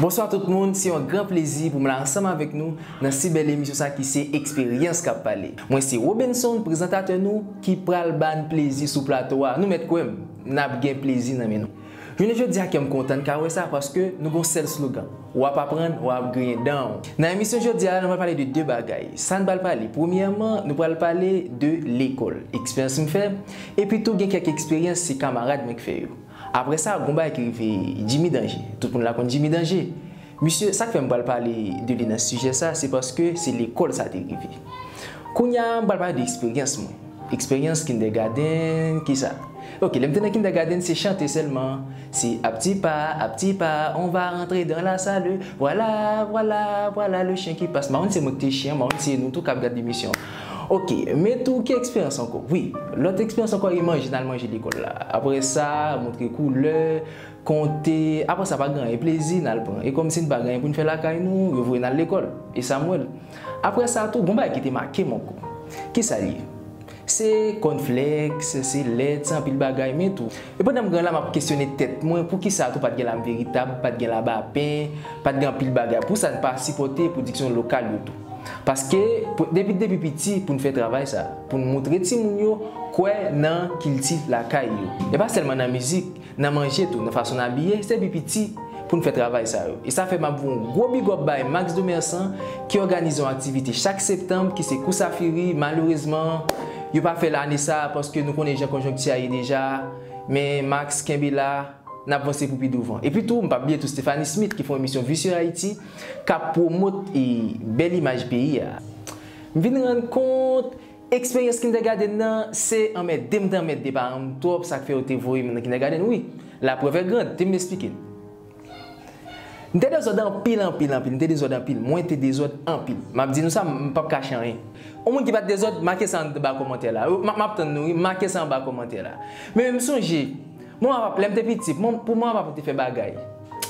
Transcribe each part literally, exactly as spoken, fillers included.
Bonswa tout moun, se yon gran plezi pou m la ansanm avèk nou nan si bèl emisyon sa ki se Eksperyans k ap pale. Mwen se Robenson, prezantatè nou, ki pral ba n plezi sou plato a. Nou mèt kwè m, n ap gen plezi nan men nou. Jounen jodi a, kè m kontan n ka wè sa, paske nou gon sèl slogan: w ap aprann, w ap griyen dan w. Nan emisyon jodi a, nou pral pale de de bagay. Sa n pral pale, premyèman, nou pral pale de lekòl, eksperyans m fè, epi tou gen kèk eksperyans se kamarad mwen k fè yo. Apre sa, gon bagay ki rive Jimmy Danger. Tout moun la konn Jimmy Danger. Misye, sa k fè m pral pale de li nan sijè sa, se paske se lekòl sa te rive. Kounye a, m pral pale de eksperyans mwen. Eksperyans kindergarten, kisa? Ok, lè m te nan kindergarten, se chante sèlman. Se à petits pas, à petits pas, on va rentrer dans la salle. Voilà, voilà, voilà le chien qui passe. M pa konn si se mwen ki te chen an, m pa konn si se nou tou k ap gade emisyon an. Ok, men tou, ki eksperyans ankò? Wi, lòt eksperyans ankò, e manje, n al manje lekòl la. Apre sa, montre koulè, konte, apre sa, pa gen anyen, plezi, n al pran. E kòmsi n pa gen anyen pou n fè lakay nou, yo voye n al lekòl. E sa m wè l. Apre sa tou, gon bagay ki te make m ankò. Kisa l ye? Se kònflèks, se lèt, se anpil bagay, men tou. E pandan m gen la, m ap kesyone tèt mwen, poukisa tou pa t gen lam veritab, pa t gen laba pen, pa t gen anpil bagay? Pou sa n pa sipòte pwodiksyon lokal yo tou? Paske, pou, depi, depi piti, pou n fè travay sa, pou n montre timoun yo kwè nan kilti lakay yo. E pa sèlman nan mizik, nan manje tou, nan fason n abiye, se depi piti pou n fè travay sa yo. E sa fè m ap voye yon gwo big up bay Max Domersan ki òganize yon aktivite chak septanm ki se Kousafiri. Malerezman, yo pa fè l ane sa a paske nou konnen jan konjonkti a ye deja. Men Max, kenbe la, n ap vanse pou pi douvan. Epi tou, m p ap bliye tou Stephanie Smith ki fè yon emisyon Visye Ayiti k ap pwomot e bèl imaj peyi a. M vin rann kont eksperyans kindergarten nan, se anmède m te anmède paran m twòp, sa k fè yo te voye m nan kindergarten, wi. La preuve est grande, te m esplike n. M te dezòd anpil, anpil, anpil. M te dezòd anpil. Mwen te dezòd anpil. M ap di nou sa, m p ap kache anyen. Yon moun ki pa t dezòd, make sa anba kòmantè la. M, m ap tann nou, wi. Make sa anba kòmantè la. Men, men m sonje, manman papa, lè m te piti, pou manman papa te fè bagay,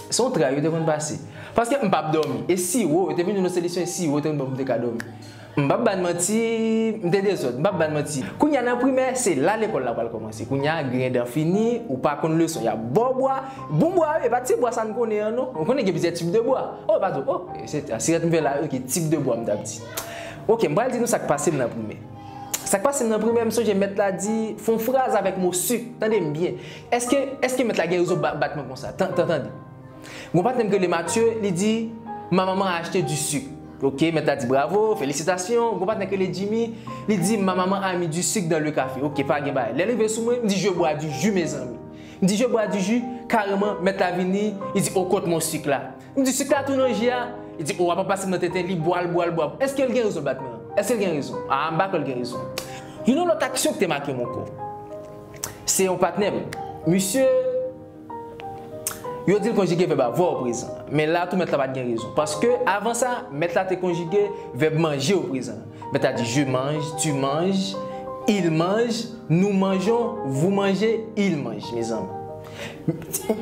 se yon tray yo te konn pase. Paske m p ap dòmi. E siwo, yo te vin yon solisyon, e siwo te konn ban m pou m te ka dòmi. M p ap ba n manti, m te dezòd, m p ap ba n manti. Kounye a nan primè, se la lekòl la pral kòmanse. Kounye a, griyen dan fini, ou pa konn leson, y ap ba w bwa. Bon bwa, e pa ti bwa sa n konnen an, non. Ou konnen gen plizyè tip de bwa. Oh, pa tou, oh, se sirèt m fè la, ok, tip de bwa, m t ap di. Ok, m pral di nou sa k pase m nan primè. Sa k pase m nan primè, m sonje mèt la di, fè yon fraz avèk mo sik. Tande m byen. Èske, èske mèt la gen rezon ba-, bat mwen konsa? Tan-, tan-, tande. Gon patnè m ki rele Mathieu, li di, ma maman a achte du sucre. Ok, mèt la di bravo, felisitasyon. Gon patnè ki rele Jimmy, li di, ma maman a mis du sucre dans le café. Ok, pa gen bagay. Lè l rive sou mwen, m di, je bois du jus, mezanmi. M di, je bois du jus, kareman, mèt la vini, li di, o, kot mon sik la? M di, sik la tou nan ji a. Li di, o, w ap pase m nan tenten, li bwa, l bwa, l bwa. Èske l gen rezon bat mwen? Èske l gen rezon? A, m pa kwè l gen rezon. Youn nan lòt aksyon ki te make m ankò, se yon patnè m. Misye, yo di l konjige vèb avoir au présent. Men la tou, mèt la pa t gen rezon. Paske, avan sa, mèt la te konjige vèb manger au présent. Mèt la di, je mange, tu manges, il mange, nous mangeons, vous mangez, il mange, mezanmi.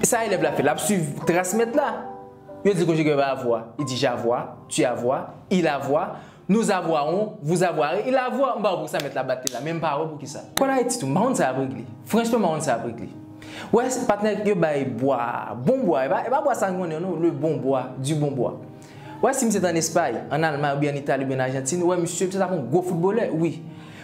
Sa elèv la fè, l ap swiv tras mèt la. Yo di l konjige vèb avoir. Li di, j'avoir, tu avoir, il avoir, nous avoirons, vous avoirez, il avoir. M pa wè poukisa mèt la bat li la, men m pa wè poukisa. Lekòl Ayiti tou, m pa konn sa y ap regle. Franchman, m pa konn sa y ap regle. Wè, patnè, yo bay bwa, bon bwa, e pa, e pa bwa sa n konnen, non, le bon bois, du bon bois. Wè, si misye t an Espay, an Almay, oubyen an Itali, oubyen an Ajantin, wè, misye, misye t ap yon gwo foutbolè, wi.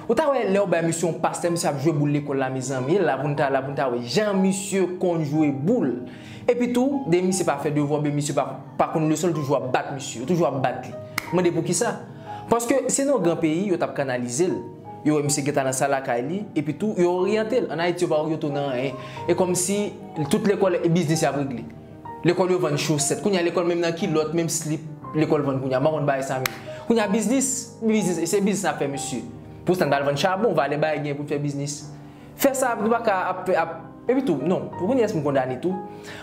Ou ta wè, lè yo bay misye yon pas, lè misye ap jwe boul lekòl la, mezanmi, e la pou n ta, la pou n ta wè jan misye konn jwe boul. Epi tou, de misye pa fè devwa, oubyen misye pa, pa konn leson, yo toujou ap bat misye, yo toujou ap bat li. Mande poukisa? Paske si nan yon gran peyi, yo t ap kanalize l. Yo wè misye gen talan sa lakay li, epi tou, yo oryante l. An Ayiti, yo pa oryante w nan anyen. E kòmsi tout lekòl e biznis y ap regle. Lekòl yo vann chosèt. Kounye a, lekòl menm nan kilòt, menm slip, lekòl vann kounye a. M pa konn bagay sa menm. Kounye a, biznis, biznis, se biznis n ap fè, mesye. Poutan n pral vann chabon, valè bagay gen pou n fè biznis. Fè sa, nou pa ka ap, ap, epi tou, non, pou kounye a, èske m kondane tou?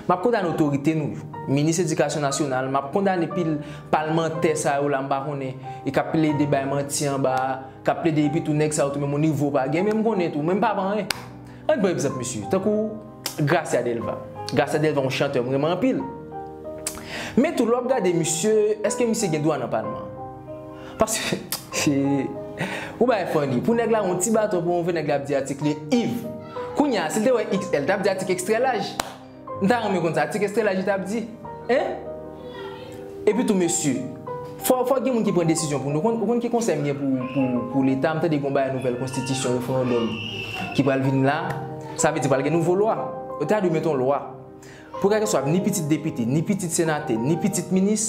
M ap kondane otorite nou yo. Minis Edikasyon Nasyonal, m ap kondane pil palmantè sa yo la, m pa konnen, e k ap plede bay manti anba a, k ap plede, epi tou, nèg sa yo tou, menm yon nivo pa gen, men m konnen tou, men m pa pran anyen. Ann pran egzanp, mesye, tankou Gracia Delva. Gracia Delva, yon chantè m renmen anpil. Men tou, lè w ap gade misye, èske misye gen dwa nan palman an? Paske, ou bay funny. Pou nèg la, yon ti baton pou yon nèg la ap di atik li Yves. Kounye a, si l te wè X L, l t ap di atik ekstrè laj. M ta renmen konn sa, atik ekstrè laj li t ap di. Hein? Epi tou, mesye, fò, fò gen moun ki pran desizyon pou nou. Ou konn, ou konn ki konsèy m gen pou, pou, pou Leta? M tande gen yon bagay nouvèl konstitisyon, referandòm ki pral vin la. Sa vle di pral gen nouvo lwa. Yo ta dwe mete yon lwa pou kèlkeswa ni pitit depite, ni pitit senatè, ni pitit minis,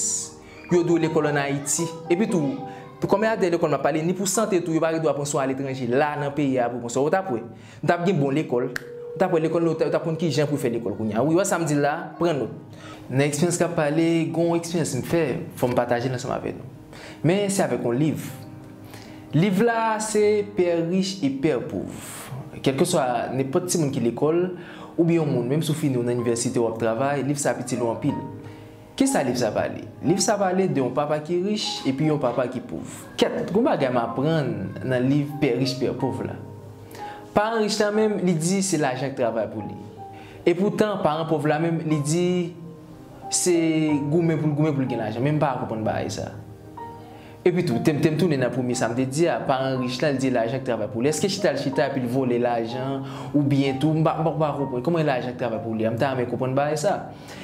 yo dwe lekòl ann Ayiti. Epi tou, kòm e atè lekòl m ap pale, ni pou sante tou, yo pa gen dwa pran swen aletranje, la nan peyi a pou pran swen. Ou t ap wè. Nou t ap gen bon lekòl. Ou t ap wè lekòl nou, ou t ap konn ki jan pou fè lekòl kounye a. Wi, wè sa m di l la, pran nòt. Nan eksperyans k ap pale, gen yon eksperyans m fè, fò m pataje l ansanm avè nou. Men se avèk yon liv. Liv la se Père riche et Père pauvre. Kèlkeswa nenpòt timoun ki lekòl, oubyen yon moun, menm si w fini w nan inivèsite w ap travay, liv sa ap itil ou anpil. Kisa liv sa pale? Liv sa pale de yon papa ki rich epi yon papa ki pòv. Kèt, gon bagay m aprann nan liv Père riche, Père pauvre la. Paran rich la menm, li di se lajan k travay pou li. Epoutan, paran pòv la menm, li di se goumen pou l goumen pou l gen lajan. Men m pa konprann bagay sa. Epi tou, te m, te m tounen nan premye sa m te di a, paran rich la, li di lajan k travay pou li. Èske chita l chita epi l vòlè lajan, oubyen tou, m pa, m pa, m pa konprann. Kòman e lajan k travay pou li a? M ta renmen konprann bagay sa.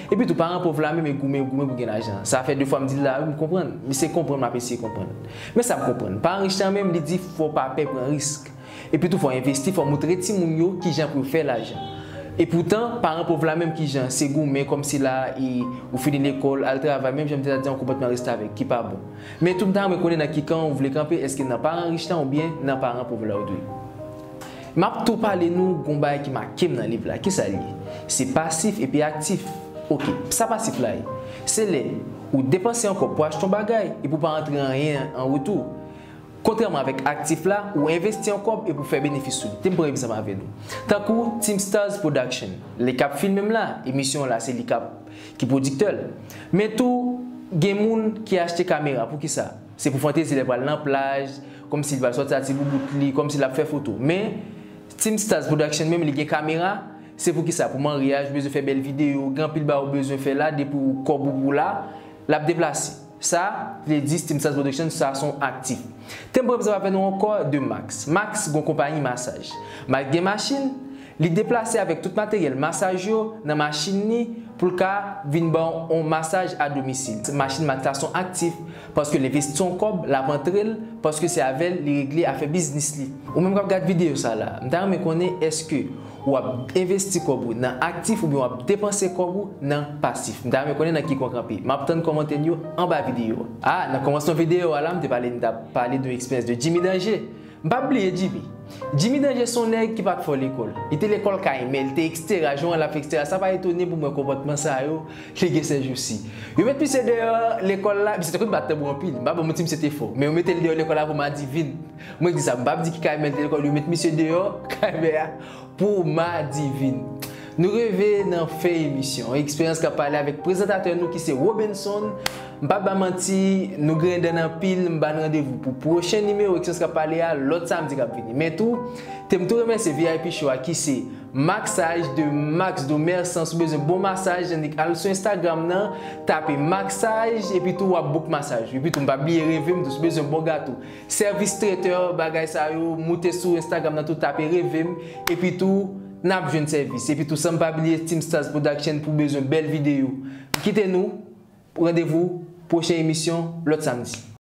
Epi tou, paran pòv la menm e goumen, goumen pou gen lajan. Sa fè de fwa m di l la, wi, m konprann. Men se konprann m ap eseye konprann. Men sa m konprann. Paran rich la menm, li di fò w pa pè pran risk. Epi tou, fò w envesti, fò w montre timoun yo kijan pou yo fè lajan. Epoutan, paran pòv la menm kijan, se goumen kòmsi la, e ou fini lekòl, al travay, menm jan m te ta di an konpòtman restavèk ki pa bon. Men tou, m ta renmen konnen nan ki kan ou vle kanpe, èske nan paran rich la oubyen nan paran pòv la ou dwe. M ap tou pale nou gon bagay ki make m nan liv la. Kisa l ye? Se pasif epi aktif. Oke, sa pasif la ye? Se lè ou depanse yon kòb pou achte yon bagay epi ou pa rantre anyen an retou. Kontrèman avèk aktif la, ou envesti yon kòb epi ou fè benefis sou li. Te m pran egzanp avè nou. Tankou Team Stars Production, li k ap filme m la, emisyon an la se li k ap, ki pwodiktè l. Men tou, gen moun ki achte kamera. Poukisa? Se pou fantezi lè pral nan plaj, kòmsi li pral sòti a ti boubout li, kòmsi l ap fè foto. Men, Team Stars Production menm, li gen kamera, se poukisa? Pou maryaj, ou bezwen fè bèl videyo, gen anpil bagay ou bezwen fè la, depi w kòb ou pou la, l ap deplase. Sa vle di Team Stars Production, sa se yon aktif. Te m pran egzanp avè nou ankò de Max. Max gon konpayi masaj. Max gen machin, li deplase avèk tout materyèl masaj yo nan machin li pou l ka vin ba w yon masaj a domisil. Machin Max la se yon aktif, paske l envesti yon kòb, l ap antre l, paske se avè l li regle afè biznis li. Ou menm k ap gad videyo sa la, m ta renmen konnen èske w ap envesti kòb ou nan aktif oubyen w ap depanse kòb ou nan pasif. M ta renmen konnen nan ki kan w kanpe. M ap tann kòmantè n yo anba videyo a. A, nan kòmansman videyo a la, m te pale, m t ap pale de eksperyans de Jimmy Danger. M p ap bliye Jimmy. Jimmy Danger se yon nèg ki pa t fò lekòl. Li te lekòl kay mè, li te ekstera, jan w wè l ap fè ekstera, sa pa etone pou mwen konpòtman sa yo li gen sèjousi. Yo met misye deyò lekòl la, misye te konn bat tanbou anpil. M pa ba w manti, misye te fò. Men yo mete l deyò lekòl la pou Madivin. Mwen di sa, m p ap di ki kay mè l te lekòl, yo met misye deyò kay mè a pou Madivin. Nou rive nan fen emisyon. Eksperyans k ap pale avèk prezantatè nou ki se Robenson. M p ap ba manti, nou griyen dan n anpil, m ba n randevou pou pwochen nimewo Eksperyans k ap pale a, lòt samdi k ap vini. Men tou, te m tou remèsye V I P Show a ki se Maxage de Max Domersan. Si w bezwen bon masaj, annik al sou Instagram nan, tape Maxage, epi tou w ap book masaj. Epi tou, m p ap bliye Reve m tou, si w bezwen bon gato, sèvis tretè, bagay sa yo, moute sou Instagram nan tou, tape Reve m, epi tou, n ap jwenn sèvis. Epi tou, san m pa bliye Team Stars Production pou bezwen bèl videyo. M kite nou, randevou pwochen emisyon lòt samdi.